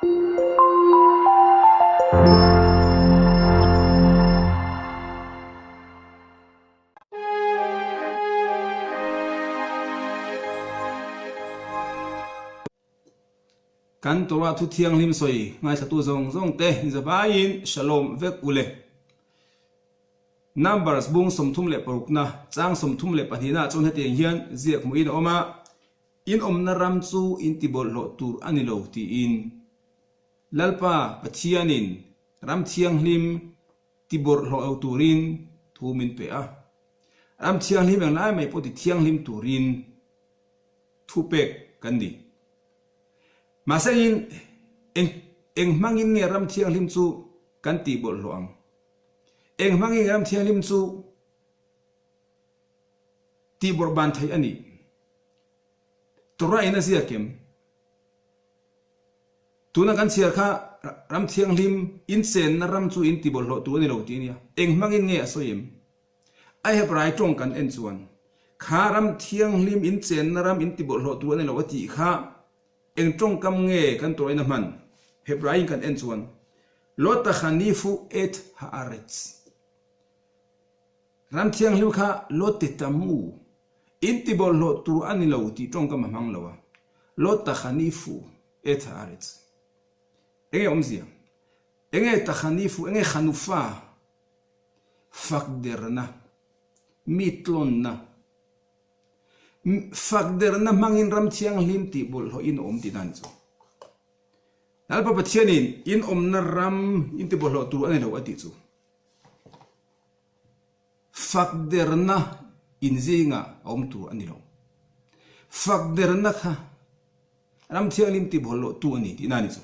Kan Torah thu thianghlim sawi ngaithlatu zawng zawng te zavaiin Shalom vek u le. Numbers bung 36na chang 32 ah chuan hetiang hian ziak hmuhin a awm a, In awmna ram chu in ti bawlhhlawh tur a ni lo tiin Lalpa Pathianin ram thianghlim ti bawlhhlawh lo turin thu min pe a. Ram thianghlim englai mai pawh ti thianghlim turin thu pek kan ni. Mahse in eng eng hmangin nge ram thianghlim chu kan tih bawlhhlawh ang? Eng hmangin nge ram thianghlim chu tih bawrh ban theih a nih? Torah in a ziak em? Tuna kan chhiar kha ram thianghlim in chenna ram chu in ti bawlhhlawh tur a ni lo tih a nia. Eng hmangin nge a sawi em? A Hebrai tawng kan en chuan kha ram thianghlim in chenna ram in ti bawlhhlawh tur a ni lo a tih kha eng tawngkam nge kan tawhin a hman? Hebrai in kan en chuan Lo tachanifu et haaretz. Ram thianghlim kha lo ti tam u, in ti bawlhhlawh tur a ni lo tih tawngkam a hmang lo a, Lo tachanifu et haaretz. Enge awmzia? Enge tachanifu, enge chanufa? Fak derna, mi tlawnna. Fak derna hmangin ram thianghlim tih bawlhhlawhin a awm tihna a ni chu. Lalpa Pathianin in awmna ram in ti bawlhhlawh tur a ni lo a tih chu. Fak derna in zingah a awm tur a ni lo. Fak derna kha ram thianghlim ti bawlhhlawh tu a ni tihna a ni chu.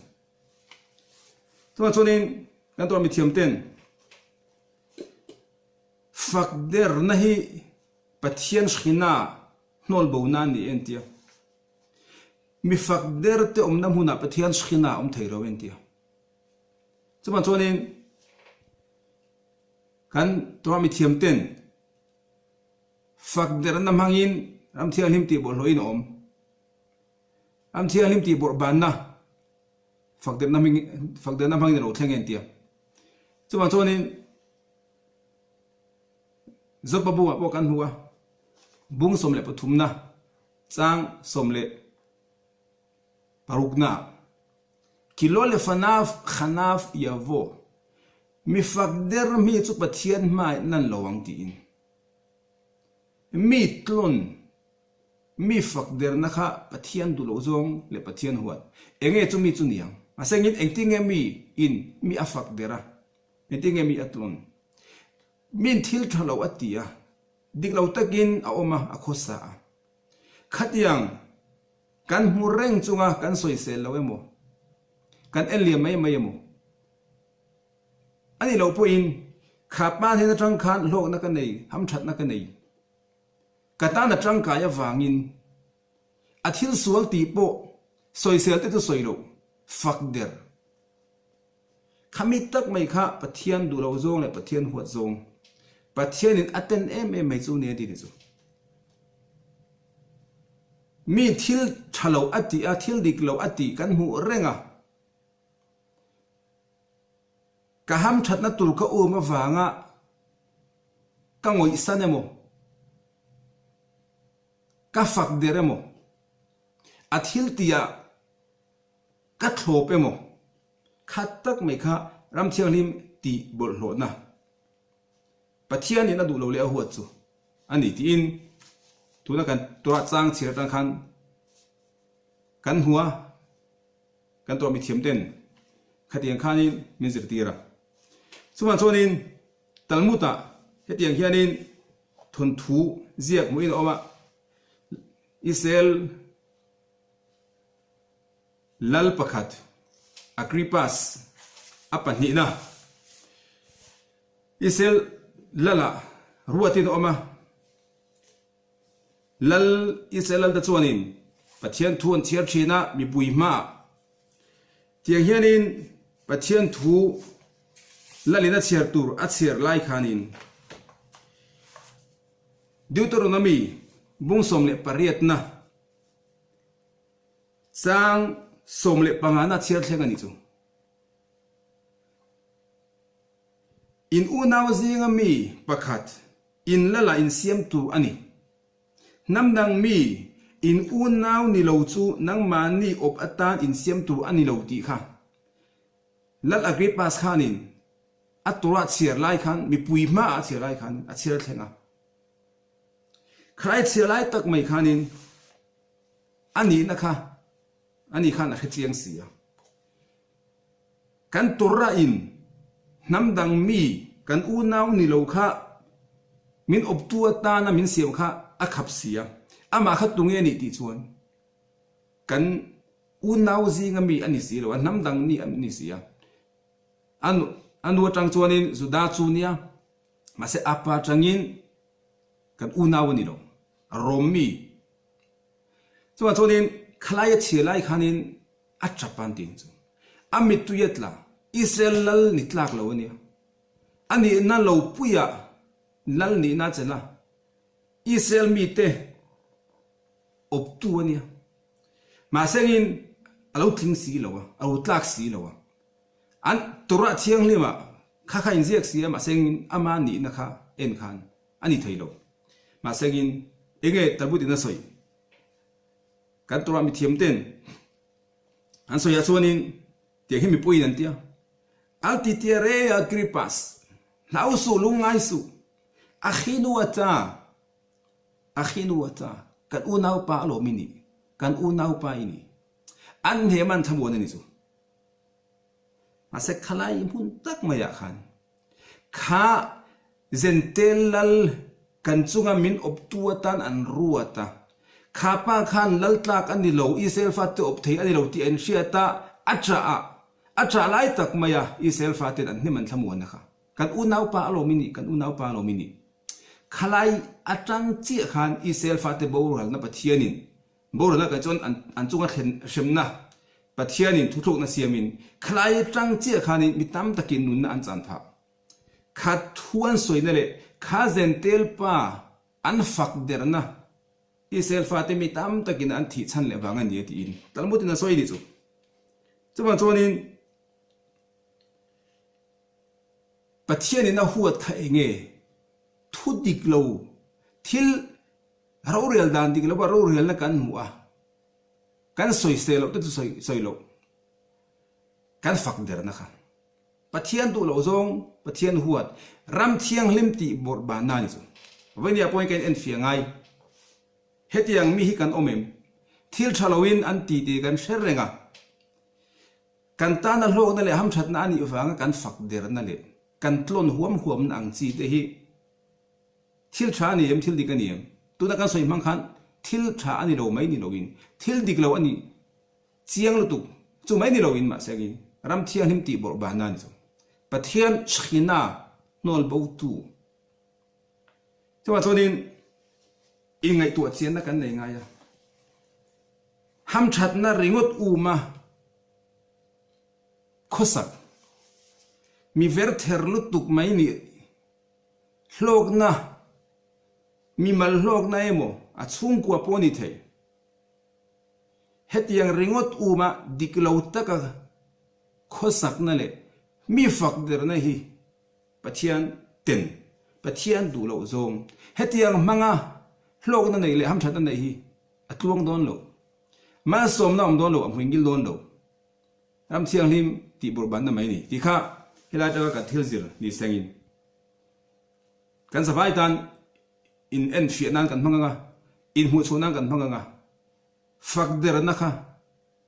Chuvang chuanin kan tuah mithiam ten fak derna hi Pathian hrina hnawl bo na a ni en tia. Mi fak der te awmna hmunah Pathian hrina a awm thei lo en tia. Chuvang chuanin kan tuah mithiam ten fak derna hmangin ram thianghlim tih bawlhhlawhin a awm. Ram thianghlim tih bawrhbanna Fakderna hming fakderna hmangin a lo thleng en tia. Chuvang chuanin Jopa bungah pawh kan hmu a, bung 13na chang 16na Ki lo le fanav khanav yavo mi fakder mi chu Pathian hmai nan lo ang tiin. Mi tlawn Mi fak derna kha Pathian duh loh zawng leh Pathian huat. Enge chu mi chu niang? Mahse engin engtinge mi in mi a fak der a? Engtinge mi a tlawn? Min thil tha lo a ti a, dik lo takin a awm a, a khawsa a. Khatiang kan hmu reng chunga kan sawisel lo emaw, kan en liam mai mai emaw? A nih loh pawhin kha pa hnen atang khan hlawkna ka nei, hamthatna ka nei. Ka tan a tangkai avangin a thil sual tih pawh sawisel te chu sawi loh, fak der. Khami tak mai kha Pathian duh loh zawng leh Pathian huat zawng, Pathianin a ten em em mai chu nia ti ni chu. Mi thil tha lo a tih a, thil dik lo a tih kan hmuh reng a. Ka hamthatna tur ka um avanga ka ngawihsan emaw, ka fak der emaw, a thil tihah ka thlawp emaw, khat tak mai kha ram thianghlim tih bawlhhlawhna Pathianin a duh lo leh a huat chu a ni tiin tuna kan Torah chang chhir atang khan kan hmu a. Kan tuah mithiam ten khatiang khanin min zirtir a. Chuvang chuanin Talmud-ah hetiang hianin thawnthu ziak hmuhin a awm a, Israel lal pakhat Agrippas a pahnihna Israel lalah ruatin a awm a. Lal Israel lalte chuanin Pathian thu an chhiar thin a, mipui hmaah tiang hianin Pathian thu lalin a chhiar tur a chhiar lai khanin Deuteronomy bung 18na chang. 15 na chhiar thleng a nih chu. In unau zinga mi pakhat in lala insiam tur a ni. Hnam dang mi in unau ni lo chu nangmahni awp atan insiam tur a ni lo tih kha Lal Agrippas khanin a Torah chhiar lai khan mipui hmaah a chhiar lai khan a chhiar thleng a. Khalai chhiar lai tak mai khanin a nihna kha ani khan a hre chiang si a. Kan Torah in hnam dang mi kan unau ni lo kha min awptu atana min siam kha a khap si a. Amah kha tunge a nih tih chuan kan unau zinga mi a ni si lo a, hnam dang mi a ni si a. A nu a nu atang chuanin Juda chu nia, mahse a pa atangin kan unau a ni lo, Rom mi. Chuvang chuanin khalai a chhia lai khanin a tap a an tih chu. A mittui a tla, Israel lal ni tlak lo a nia. A nihna lo puiah lal nihna a chelh a, Israel mite awptu a nia. Mahse angin a lo tling si lo a, a lo tlak si lo a. An Torah thianghlimah kha kha inziak si a, mahse angin ama nihna kha en khan a ni thei lo. Mahse angin enge Talmud in a sawi? Kan Torah mithiam ten an sawi ah chuanin tiang hi mipuiin an tia, Al ti tia re Agripas, hlau suh, lungngai suh, a khinu ata, A khinu ata, kan unaupa alawm i nih, kan unaupa i nih. An hnem an thlamuan a ni chu. Mahse khalai hmun tak maiah khan kha Zentel lal kan chunga min awptu atan an ruat a. Kha pa khan lal tlak a ni lo, Israel fate awp thei a ni lo tih an hriat a, a ṭah a, a ṭah lai tak maia Israel faten an hnem an thlamuan a kha. Kan unaupa alawm i nih, kan unaupa alawm i nih. Khalai atang chiah khan Israel fate boralna Pathianin boralna kan chuan an chunga thlen hremna Pathianin thuthlukna siamin khalai atang chiah khanin mi tam takin nunna an chan phah. Kha thu an sawina leh kha Zentel pa an fak derna Israel fate mi tam takin an thih chhan leh vang a ni a tiin Talmud-in a sawi a nih chu. Chuvang chuanin Pathianin a huat kha eng nge? Thu dik lo, thil rorel dan dik lova rorelna kan hmuh a, kan sawisel loh te chu sawi sawi loh, kan fak derna kha. Pathian duh loh zawng, Pathian huat, ram thianghlim tih bawrh banna a ni chu. Vawinia pawhin ka inenfiah ngai. Hetiang mi hi kan awm em? Thil tha loin an ti tih kan hre reng a. Kan tana hlawkna leh hamthatna a nih vanga kan fak derna leh kan tlawn huam huamna ang chi te hi thil tha a ni em, thil dik a ni em? Tuna kan sawi hmang khan thil tha a ni lo mai ni loin thil dik lo a ni chiang lutuk chu mai ni loin mahse angin ram thianghlim tih bawrh bahna a ni chu. Pathian Shekhinah hnawl bo tu. Chuvang chuanin inngaihtuah chianna kan nei ngai a. Hamthatna ringawt uma khawsak, mi verther lutuk mai nih hlawkna, mi mal hlawkna emaw a chhungkua pawh ni thei. Hetiang ringawt uma dik lo taka khawsakna leh mi fak derna hi Pathian ten Pathian duh loh zawng hetiang hmanga hlawkna neih leh hamthatna neih hi a tluang dawn lo. Malsawmna awm dawn lo, a hmuingil dawn lo. Ram thianghlim tih burhbanna mai ni tih kha helai atanga kan thil zir ni sengin kan zavai tan in enfiah nan kan hmang anga, inhmuhchhuah nan kan hmang anga, fak derna kha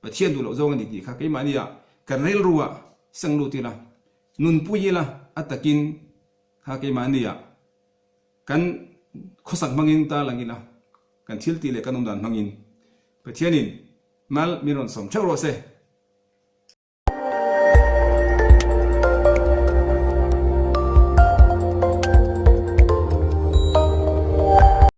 Pathian duh loh zawng a ni tih kha keimahnia kan rilru ah seng lut ila, nunpui ila a takin kha keimahnia kan khawsak hmangin ta lang ila, kan thil tih leh kan awmdan hmangin Pathianin mal min rawn sawm theuh rawh se.